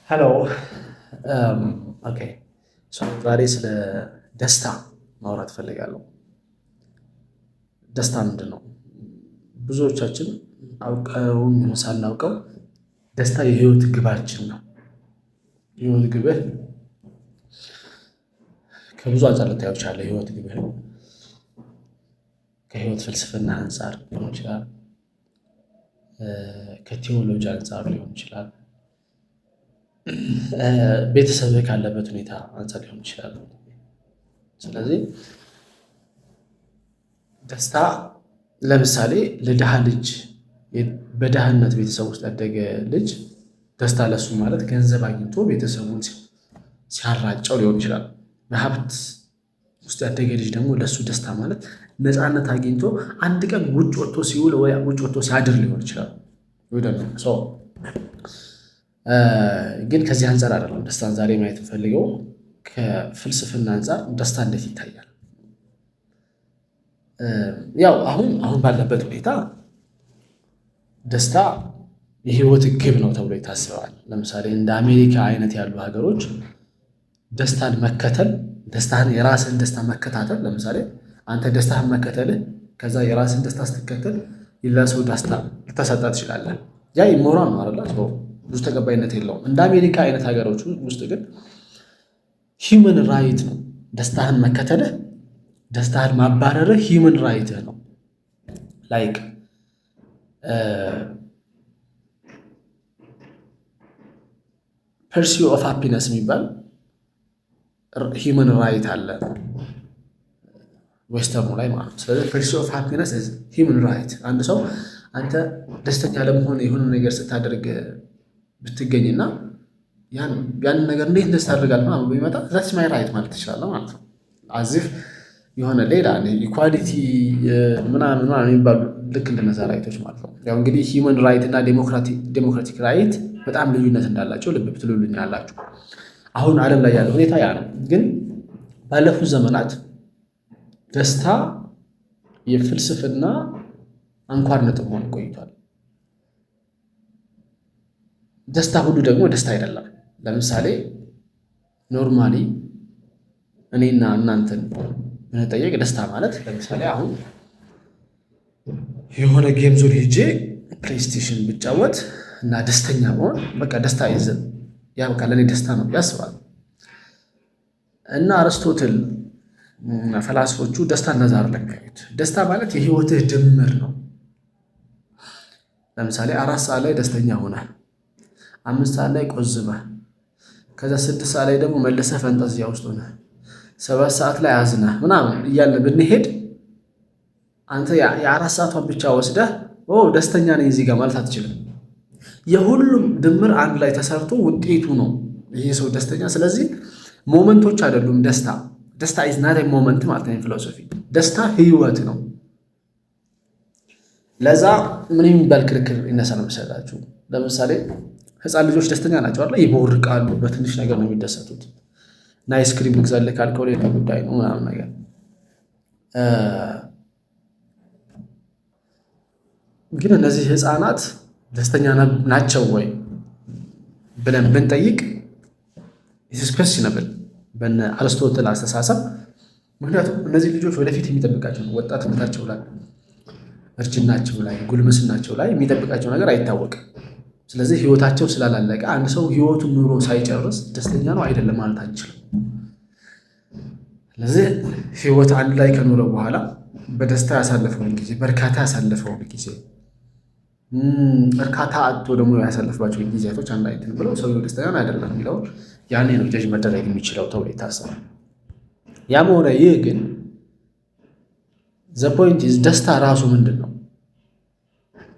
Hello, okay, ዛሬ ስለ ደስታ ማውራት እፈልጋለሁ። ደስታ ምንድን ነው? ብዙዎቻችን አውቀውም ይሁን ሳናውቀው ደስታ የህይወት ግባችን ነው። የህይወት ግብህ ከብዙ አንፃር ልታየው ትችላለህ። የህይወት ግብህ ከህይወት ፍልስፍና አንፃር ሊሆን ይችላል። ከቴዎሎጂ አንፃር ሊሆን ይችላል። ቤተሰብህ ካለበት ሁኔታ አንፃር ሊሆን ይችላል። ስለዚህ ደስታ ለምሳሌ ለድሃ ልጅ፣ በድህነት ቤተሰብ ውስጥ ያደገ ልጅ ደስታ ለሱ ማለት ገንዘብ አግኝቶ ቤተሰቡን ሲያራጨው ሊሆን ይችላል። በሀብት ውስጥ ያደገ ልጅ ደግሞ ለሱ ደስታ ማለት ነፃነት አግኝቶ አንድ ቀን ውጭ ወጥቶ ሲውል ወይ ውጭ ወጥቶ ሲያድር ሊሆን ይችላል። ወይ ደግሞ ግን ከዚህ አንፃር አይደለም ደስታን ዛሬ ማየት የምፈልገው። ከፍልስፍና አንፃር ደስታ እንዴት ይታያል? ያው አሁን አሁን ባለበት ሁኔታ ደስታ የህይወት ግብ ነው ተብሎ ይታሰባል። ለምሳሌ እንደ አሜሪካ አይነት ያሉ ሀገሮች ደስታን መከተል፣ ደስታህን፣ የራስህን ደስታ መከታተል፣ ለምሳሌ አንተ ደስታህን መከተልህ፣ ከዛ የራስህን ደስታ ስትከተል ሌላ ሰው ደስታ ልታሳጣ ትችላለህ። ያ immoral ነው አይደለ? ብዙ ተቀባይነት የለውም። እንደ አሜሪካ አይነት ሀገሮች ውስጥ ግን human right ነው። ደስታህን መከተልህ፣ ደስታህን ማባረርህ human right ህ ነው። Like pursuit of happiness የሚባል human right አለ western ኡ ላይ ማለት ነው። ስለዚህ pursuit of happiness human right። አንድ ሰው አንተ ደስተኛ ለመሆን የሆነ ነገር ስታደርግ ብትገኝና ያንን ነገር እንዴት ደስ ታደርጋለህ ምናምን ቢመጣ that's my right ማለት ትችላለህ ማለት ነው። As if የሆነ ሌላ equality ምናምን ምናምን የሚባሉ ልክ እንደነዛ right ኦች ማለት ነው። ያው እንግዲህ human right እና democratic right በጣም ልዩነት እንዳላቸው ልብ ብትሉልኝ አላችሁ። አሁን ዓለም ላይ ያለው ሁኔታ ያ ነው። ግን ባለፉት ዘመናት ደስታ የፍልስፍና አንኳር ነጥብ ሆኖ ቆይቷል። ደስታ ሁሉ ደግሞ ደስታ አይደለም። ለምሳሌ normally እኔና እናንተን ብንጠየቅ ደስታ ማለት ለምሳሌ አሁን የሆነ game zone ሄጄ PlayStation ብጫወት እና ደስተኛ መሆን፣ በቃ ደስታ ይዘን ያ በቃ ለእኔ ደስታ ነው ብዬ አስባለሁ። እና አርስቶትል፣ ፈላስፎቹ ደስታ እንደዛ አይደለም የሚያዩት። ደስታ ማለት የህይወትህ ድምር ነው። ለምሳሌ 4 ሰዓት ላይ ደስተኛ ሆነህ፣ 5 ሰዓት ላይ ቆዝመህ፣ ከዛ 6 ሰዓት ላይ ደግሞ መልሰህ ፈንጠዝያ ውስጥ ሆነህ፣ 7 ሰዓት ላይ አዝነህ ምናምን እያለ ብንሄድ አንተ የ4 ሰዓቷን ብቻ ወስደህ ደስተኛ ነኝ እዚህ ጋር ማለት አትችልም። የሁሉም ድምር አንድ ላይ ተሰርቶ ውጤቱ ነው ይሄ ሰው ደስተኛ። ስለዚህ moment ኦች አይደሉም ደስታ። ደስታ is not moment ማለት ነው። Philosophy ደስታ ህይወት ነው። ለዛ ምን የሚባል ክርክር ይነሳል መሰላችሁ? ለምሳሌ ህፃን ልጆች ደስተኛ ናቸው አይደል? ይቦርቃሉ፣ በትንሽ ነገር ነው የሚደሰቱት። እና አይስክሪም ግዛልህ ካልከው ሌላ ጉዳይ ነው ምናምን ነገር። ግን እነዚህ ህፃናት ደስተኛ ናቸው ወይ ብለን ብንጠይቅ it's questionable በነ አርስቶትል አስተሳሰብ። ምክንያቱም እነዚህ ልጆች ወደፊት የሚጠብቃቸው ወጣትነታቸው ላይ፣ እርጅናቸው ላይ፣ ጉልምስናቸው ላይ የሚጠብቃቸው ነገር አይታወቅም። ስለዚህ ህይወታቸው ስላላለቀ አንድ ሰው ህይወቱን ኑሮ ሳይጨርስ ደስተኛ ነው አይደለም ማለት አንችልም። ስለዚህ ህይወት አንድ ላይ ከኖረ በኋላ በደስታ ያሳለፈውን ጊዜ፣ በእርካታ ያሳለፈውን ጊዜ፣ እርካታ አጥቶ ደግሞ ያሳለፍባቸውን ጊዜያቶች አንድ አይነት ብለው ሰውየው ደስተኛ ነው አይደለም የሚለውን ያኔ ነው ጀጅ መደረግ የሚችለው ተብሎ ይታሰባል። ያም ሆነ ይህ ግን the point is ደስታ ራሱ ምንድን ነው?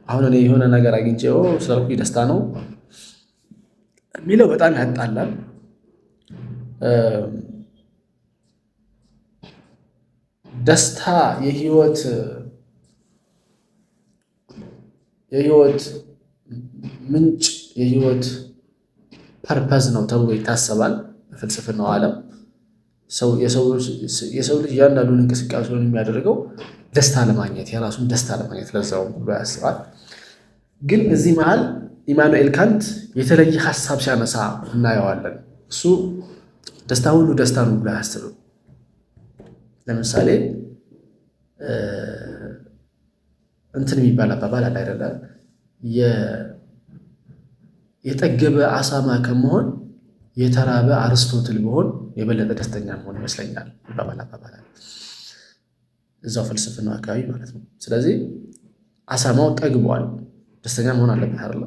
አሁን እኔ የሆነ ነገር አግኝቼ ስላልኩኝ ደስታ ነው የሚለው በጣም ያጣላል። ደስታ የህይወት ምንጭ፣ የህይወት purpose ነው ተብሎ ይታሰባል በፍልስፍናው ዓለም። የሰው ልጅ እያንዳንዱን እንቅስቃሴውን የሚያደርገው ደስታ ለማግኘት፣ የራሱን ደስታ ለማግኘት ለዛውም ብሎ ያስባል። ግን እዚህ መሀል ኢማኑኤል ካንት የተለየ ሀሳብ ሲያነሳ እናየዋለን። እሱ ደስታ ሁሉ ደስታ ነው ብሎ አያስብም። ለምሳሌ እንትን የሚባል አባባል አለ አይደለ? የጠገበ አሳማ ከመሆን የተራበ አርስቶትል ብሆን የበለጠ ደስተኛ መሆን ይመስለኛል የሚባል አባባል አለ። እዛው ፍልስፍናው አካባቢ ማለት ነው። ስለዚህ አሳማው ጠግቧል፣ ደስተኛ መሆን አለበት አይደለ?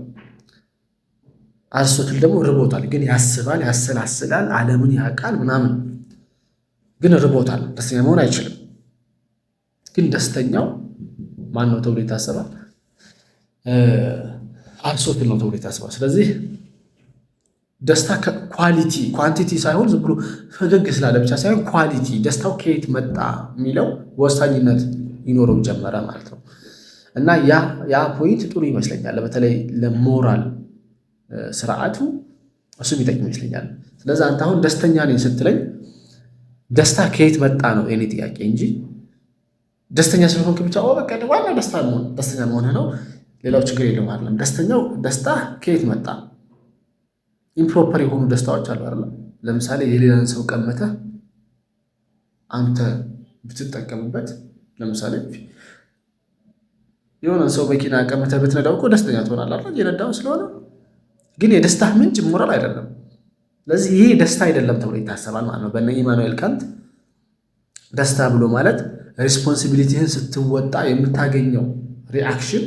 አርስቶትል ደግሞ ርቦታል፣ ግን ያስባል፣ ያሰላስላል፣ ዓለምን ያውቃል ምናምን፣ ግን ርቦታል፣ ደስተኛ መሆን አይችልም። ግን ደስተኛው ማን ነው ተብሎ ይታሰባል? አርስቶትል ነው ተብሎ ይታሰባል። ስለዚህ ደስታ quality quantity ሳይሆን ዝም ብሎ ፈገግ ስላለ ብቻ ሳይሆን quality ደስታው ከየት መጣ የሚለው ወሳኝነት ይኖረው ጀመረ ማለት ነው። እና ያ point ጥሩ ይመስለኛል። በተለይ ለሞራል ስርዓቱ እሱ የሚጠቅም ይመስለኛል። ስለዚህ አንተ አሁን ደስተኛ ነኝ ስትለኝ ደስታ ከየት መጣ ነው የኔ ጥያቄ እንጂ ደስተኛ ስለሆንክ ብቻ በቃ ዋናው ደስታ መሆን ደስተኛ መሆንህ ነው፣ ሌላው ችግር የለውም አይደለም። ደስተኛው ደስታ ከየት መጣ? Improper የሆኑ ደስታዎች አሉ አይደለም። ለምሳሌ የሌላን ሰው ቀምተህ አንተ ብትጠቀምበት፣ ለምሳሌ የሆነ ሰው መኪና ቀምተህ ብትነዳው እኮ ደስተኛ ትሆናለህ አይደል? የነዳው ስለሆነ። ግን የደስታ ምንጭ ሞራል አይደለም። ስለዚህ ይሄ ደስታ አይደለም ተብሎ ይታሰባል ማለት ነው። በነ ኢማኑኤል ካንት ደስታ ብሎ ማለት responsibility ህን ስትወጣ የምታገኘው reaction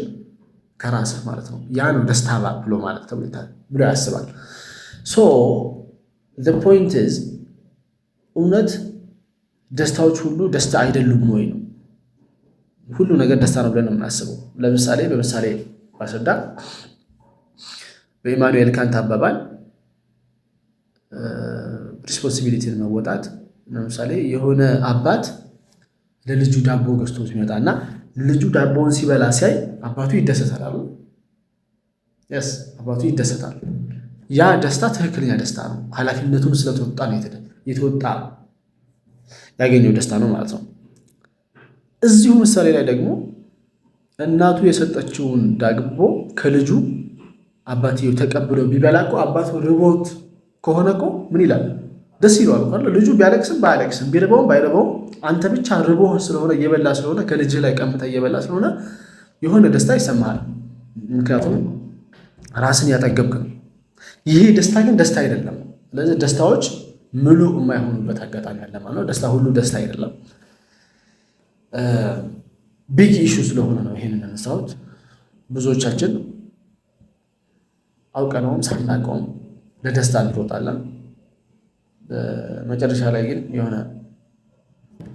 ከራስህ ማለት ነው። ያ ነው ደስታ ብሎ ማለት ብሎ ያስባል። So the point is እውነት ደስታዎች ሁሉ ደስታ አይደሉም ወይ ነው። ሁሉ ነገር ደስታ ነው ብለን ነው የምናስበው። ለምሳሌ በምሳሌ ባስረዳ፣ በኢማኑኤል ካንት አባባል responsibility ን መወጣት፣ ለምሳሌ የሆነ አባት ለልጁ ዳቦ ገዝቶ ሲመጣ እና ልጁ ዳቦውን ሲበላ ሲያይ አባቱ ይደሰታል አሉ። Yes፣ አባቱ ይደሰታል። ያ ደስታ ትክክለኛ ደስታ ነው። ኃላፊነቱን ስለተወጣ ነው፣ የተወጣ ያገኘው ደስታ ነው ማለት ነው። እዚሁ ምሳሌ ላይ ደግሞ እናቱ የሰጠችውን ዳቦ ከልጁ አባትየው ተቀብሎ ቢበላ እኮ፣ አባቱ ርቦት ከሆነ እኮ ምን ይላል? ደስ ይለዋል እኮ። ልጁ ቢያለቅስም ባያለቅስም፣ ቢርበውም ባይርበውም፣ አንተ ብቻ ርቦህ ስለሆነ እየበላ ስለሆነ፣ ከልጅህ ላይ ቀምተህ እየበላ ስለሆነ የሆነ ደስታ ይሰማሃል። ምክንያቱም ራስን ያጠገብክ ነው። ይሄ ደስታ ግን ደስታ አይደለም። ስለዚህ ደስታዎች ምሉ የማይሆኑበት አጋጣሚ አለ ማለት ነው። ደስታ ሁሉ ደስታ አይደለም። Big issue ስለሆነ ነው ይሄንን ያነሳሁት። ብዙዎቻችን አውቀነውም ሳናውቀውም ለደስታ እንሮጣለን። መጨረሻ ላይ ግን የሆነ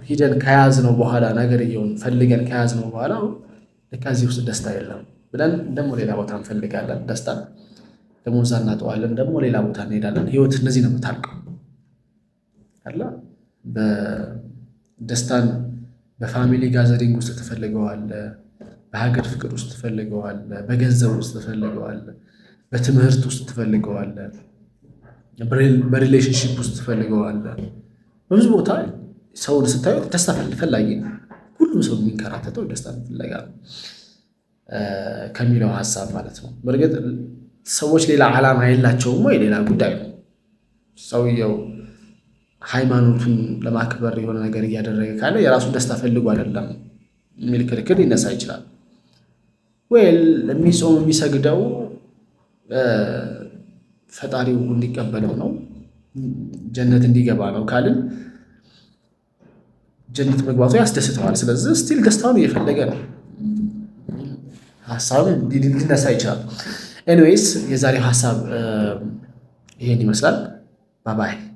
ሂደን ከያዝነው በኋላ፣ ነገርየውን ፈልገን ከያዝነው በኋላ ለካ እዚህ ውስጥ ደስታ የለም ብለን ደግሞ ሌላ ቦታ እንፈልጋለን። ደስታ ደግሞ እዛ እናጠዋለን፣ ደግሞ ሌላ ቦታ እንሄዳለን። ህይወት እነዚህ ነው የምታልቀው አለ። በደስታን በ family gathering ውስጥ ትፈልገዋለህ፣ በሀገር ፍቅር ውስጥ ትፈልገዋለህ፣ በገንዘብ ውስጥ ትፈልገዋለህ፣ በትምህርት ውስጥ ትፈልገዋለህ፣ በ relationship ውስጥ ትፈልገዋለህ። በብዙ ቦታ ሰውን ስታዩት ደስታ ፈላጊ ነው። ሁሉም ሰው የሚንከራተተው ደስታ ፍለጋ ነው ከሚለው ሀሳብ ማለት ነው። በእርግጥ ሰዎች ሌላ ዓላማ የላቸውም ወይ ሌላ ጉዳይ ነው። ሰውየው ሃይማኖቱን ለማክበር የሆነ ነገር እያደረገ ካለ የራሱን ደስታ ፈልጎ አይደለም የሚል ክርክር ሊነሳ ይችላል። Well፣ የሚጾም የሚሰግደው ፈጣሪው እንዲቀበለው ነው፣ ጀነት እንዲገባ ነው ካልን ጀነት መግባቱ ያስደስተዋል። ስለዚህ still ደስታውን እየፈለገ ነው ሀሳብም ሊነሳ ይችላል። Anyways፣ የዛሬው ሀሳብ ይሄን ይመስላል። Bye bye።